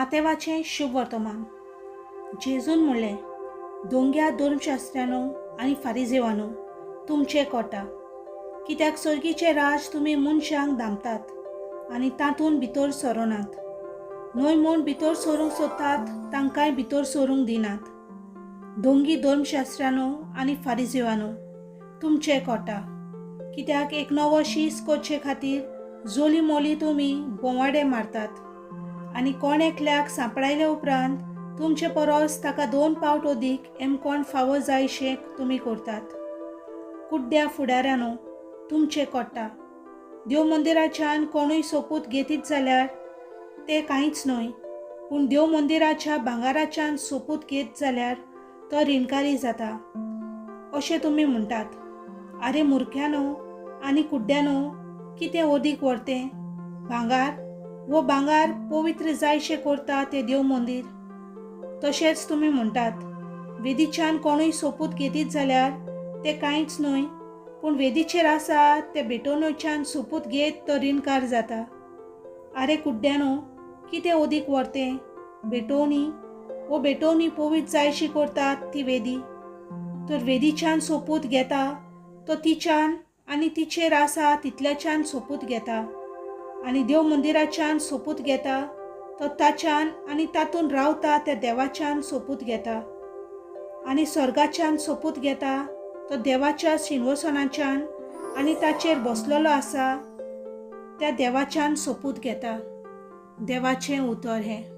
मातेवाचें शुभवर्तमान. जेजून म्हणलें, दोंग्या धर्मशास्त्र्यानो आनी फारिजेवानो, तुमचें कोटा, कित्याक सर्गीचें राज तुमी मनशांक दामतात आनी तातूंत भितर सरोनात, न्हय म्हूण भितर सरूंक सोदतात तांकांय भितर सरूंक दिनात. दोंगी धर्मशास्त्र्यानो आनी फारिजेवानो, तुमचें कोटा, कित्याक एक नवो शीस करचे खातीर जोली मोली तुमी बोवाडे मारतात आनी कोण एकल्याक सांपडायल्या उपरांत तुमचे परस ताका 2 पावट अदीक एमकोण फावो जायशें तुमी करतात. कुड्ड्या फुडाऱ्यानो, तुमचें कोटा, देव मंदिराच्यान कोणूय सोपूत घेतीत जाल्यार तें कांयच न्हय, पूण देव मंदिराच्या भांगाराच्यान सोपूत घेत जाल्यार तो रिणकारी जाता अशें तुमी म्हणटात. आरे मुर्ख्यानो आनी कुड्ड्यानो, कितें अदीक व्हरतें, भांगार वो भांगार पवित्र जायशें करता तें देव मंदीर? तशेंच तुमी म्हणटात, वेदीच्यान कोणूय सोपूत घेतीत जाल्यार तें कांयच न्हय, पूण वेदीचेर आसा ते भेटवणेच्यान सोपूत घेत तो रिणकार जाता. आरे कुड्ड्यानो, कितें अदीक व्हरतें, भेटवणी वो भेटवणी पवित्र जायशी करतात ती वेदी? तर वेदीच्यान सोपूत घेता तो तिच्यान आनी तिचेर आसा तितल्याच्यान सोपूत घेता, आनी देव मंदिराच्यान सोपूत घेता तो ताच्यान आनी तातूंत रावता त्या देवाच्यान सोपूत घेता, आनी स्वर्गाच्यान सोपूत घेता तो देवाच्या शिंवसनाच्यान आनी ताचेर बसलेलो आसा त्या देवाच्यान सोपूत घेता. देवाचें उतर हें.